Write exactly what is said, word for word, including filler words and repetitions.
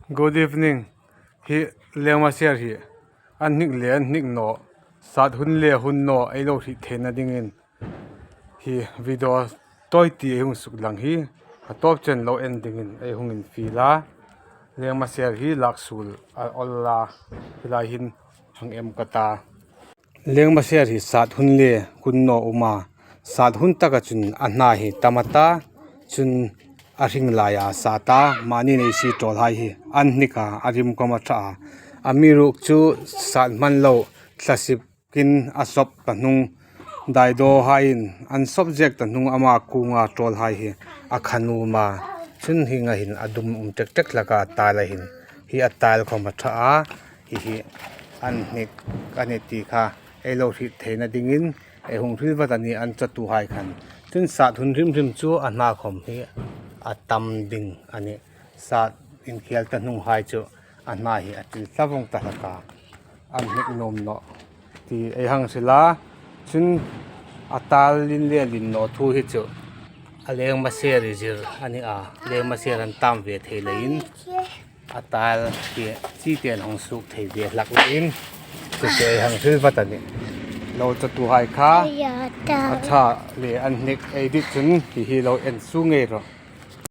Good evening. Hi lengmaser hi an hnik le an hnik naw, sat hun le hun naw ei lo hriet theina dingin hi video tawi ti ei hung suklang hi a tawp chen lo en dingin ei hung infiel a. Lengmaser hi lak suol a awl a, hi lai hin hang em ka ta. Lengmaser hi sat hun le hun naw um a, sat hun taka chun a hna hi tam a ta, chun a hring laia sat a, mani nei si tawlhai hi an hnik a, a rim khawm a ṭha a. Amiruokchu sat hman lo thlasip kin a sawp ta hnung, daidawhaiin an sawp zek ta hnung ama kunga tawlhai hi a kha nuom a, chun hieng a hin a dum um tek tek hlak a, a tail a hin hi a tail khawm a ṭha a, hi hi an hnik a ni ti kha ei lo hriet theina dingin ei hung hril vat a nih, an chatuhai khan. Chun sat hun hrim hrim chu a hna khawm hi a tam ding a nih. Sat inkhel ta hnunghai chu a hna hi a ṭil tla vawng ta hlak a, an hnik nuom nawh ti ei hang hril a. Chun a tail lien le lien naw thu hi chu a lengmaser i zir a ni a, lengmaser an tam ve thei leiin a tail hi chi ten hang suok thei ve hlak leiin chu chu ei hang hril vat a nih. Lo chatuhai kha a ṭha le an hnik ei dit chun hi hi lo en suo ngei rawh.